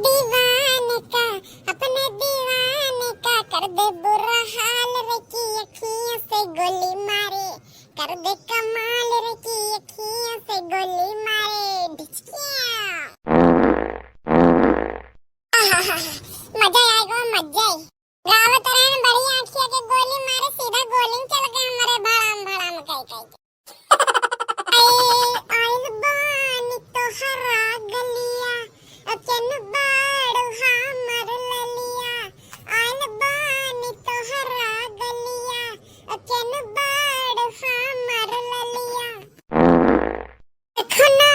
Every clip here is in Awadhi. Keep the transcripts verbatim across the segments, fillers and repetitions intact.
दीवाने का, अपने दीवाने का कर दे बुरा हाल रे, की अखियां से गोली मारे, कर दे कमाल रे, की अखियां से गोली मारे। ढिचकिया। आहाहा, मजा आएगा, मजा आई। गावत रहन बड़ी आँखिया के गोली मारे, सीधा गोली चल गए हमारे भड़ाम भड़ाम कह कह के। आइल बानी तोहरा गलिया, अ केन बाड़ू हमर ललिया। आइल बानी तोहरा गलिया, अ केन बाड़ू हमर ललिया। देखना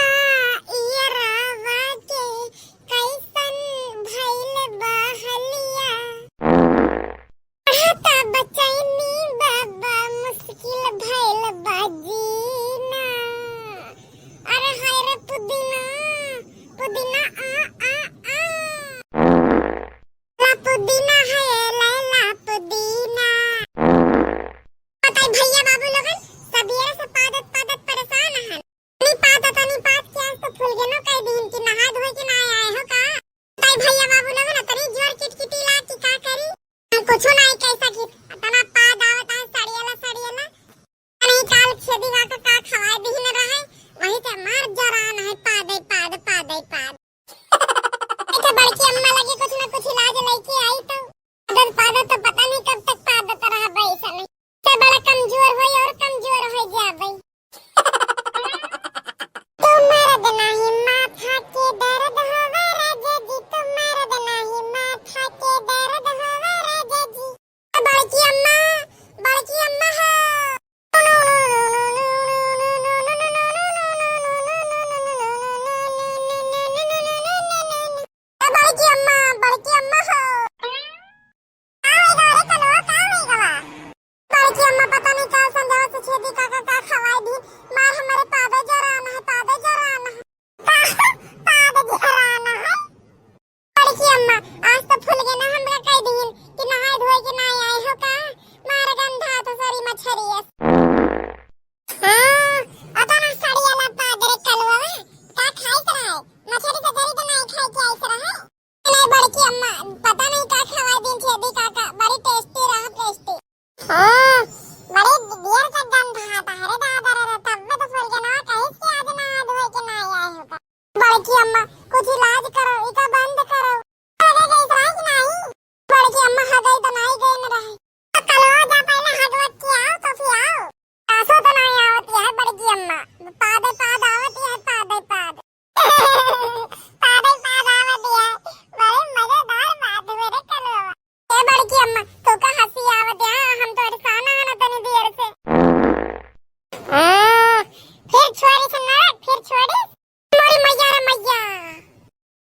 इयरावा के कैसन भइल बा हलिया। पढ़ता बचैनी बाबा, मुश्किल भइल बा जीना। अरे हाय रे पुदीना, पुदीना आ, आ, आ। ला पुदीना है, लैला पुदीना। बताई भैया बाबू लोगन, सबेरे से पादत, पादत परेशान हन। तनी पाद, तनी पाद के आज तो फुलगेनो कह दीन कि नहा धोए के ना आए हो का? ताई भैया बाबू लोगन, तनी जोर किटकिटी ला कि का करी? हम कुछो ना कह सकी। तना पाद आवत है, सड़ियला, सड़ियला। नहीं काल छेदी का का खवाए दीन रहे, वही से मार जरान है, पादे, पाद, पादे, पाद। अच्छा, बड़की अम्मा लगे कुछ ना कुछ इलाज लेके आई तो। पादत, पादत तो पता नहीं कब तक पादत रहबे ऐसा नहीं। से बड़ा कमजोर होई और कमजोर हो जाबे। तो मर्द नाही माथा के दर्द होवे राजा जी, तो मर्द नाही माथा के दर्द होवे राजा जी। बड़की अम्मा, बड़की अम्मा हो। बड़की अम्मा, बड़की अम्मा हो। का होई गवा रे कलवा, का होई गवा? बड़की अम्मा पता नहीं का संझवा से छेदी का का, का खवाई दी, मार हमारे पादे जरान है, पादे जरान है। पाद जरान है। बड़की अम्मा, आज तो फुलगेना हमरा कह दीन कि नहाए धोए के ना आए हो का? मार गंधा तो सरी मछरियस। हाँ, अतना सड़ियला पाद रे कलवा, का खाई रहा है? मछरी तो जरी तो नहीं खाई के आई रहा है। नहीं बड़की अम्मा, पता नहीं का खवाई दीन छेदी का का, बड़ी tasty रहा, tasty। हाँ, बड़ी देर तक गंधात है रे दादा रे, तब में तो फुलगेनवा कहिस कि आज नहा धोए के ना आए हो का। बड़की अम्मा, कुछ इलाज करो, इका बंद करो। हगई गई रहा कि नहीं? बड़की अम्मा हगई तो नहीं गई न रहे। कलवा जा पहले हगवत के आओ तो फिर आओ। सासो तो नहीं आवत है बड़की अम्मा, पादे पाद आवत है, पादे पाद। पादे पाद आवत है। बड़े मजेदार बात हुए रे कलवा। ए बड़की अम्मा, तोका हँसी आवत है, हम तो परेशान है ना तनी देर से। हाँ, फिर छोड़ी सुन ना, फिर छोड़ी। मोरी मैया रे मैया।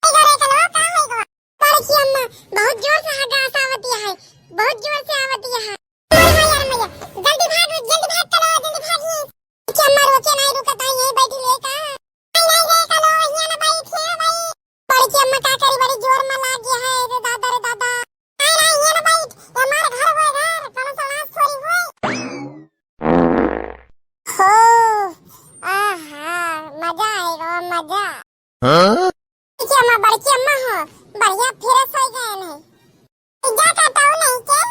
ए घरे कलवा का है गवा? बड़की अम्मा, बहुत जोर से हगास आवत है, बहुत जोर से आवत है। मोरी मैया रे मैया, जल्दी भाग, जल्दी भाग कलवा, जल्दी भाग। बड़की अम्मा रोके नहीं रुकत है, यहीं बैठी ले का। नहीं, नहीं, रे कलवा, हियाँ ना बैठ, हियाँ ना बैठ। बड़की अम्मा का करी, बड़ी जोर में लाग गया है, रे दादा, रे दादा। नहीं, नहीं, हियाँ ना बैठ, ये हमारे घर हुए घर, कौनो सलास थोड़ी हुए। हो, आहा, मजा आएगा, मजा। हाँ? बड़की अम्मा, बड़की अम्मा हो, बढ़िया fresh हो गए नहीं। जा काटाऊ नहीं के?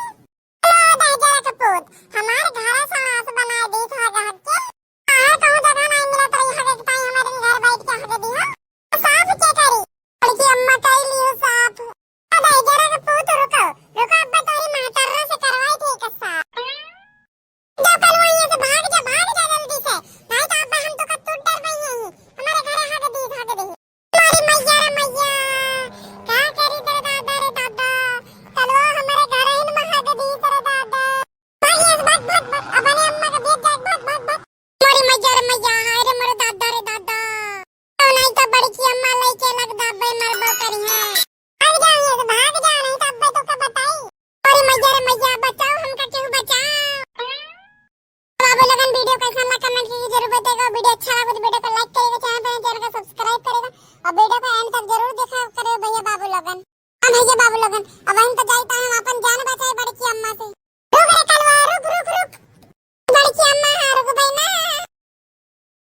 लो दहिजरा के पूत, हमार घर सलास बनाए दी था घर के। बाहर कहूँ जगह नहीं मिलत रही हगे के ताई हमारे घर बैठ के हगे दी हो। साफ के करी? बड़की अम्मा कई लियो साफ। लो दहिजरा के पूत रुको, रुको अब्बा तोरी महतर्रा से करवाई थी के साफ। जा कलवा यहाँ से भाग जा, भाग जा जल्दी से। नहीं तो अब्बा हम तो का टूट डर गई है। हमारे घर हगे दी, हगे दी। अरे मैया रे मैया, का करी रे दादा रे दादा, कलवा हमारे घर ही में हग दी रे दादा। भाग यहाँ से, भाग, भाग, भाग, अपने अम्मा के भेज जा, भाग, भाग, भाग। मोरी मैया रे मैया, हाय रे मोरे दादा रे दादा। तो नहीं तो बड़की अम्मा लेके लग दाबे मरबो करी है। भाग जा यहाँ से, भाग जा, नहीं तो अब्बे तो का बताई। अरे मैया रे मैया, बचाओ हमका, केहू बचाओ। बाबू लोगन, video कैसन लगा comment करके जरूर बताइएगा। Video अच्छा लगा तो video को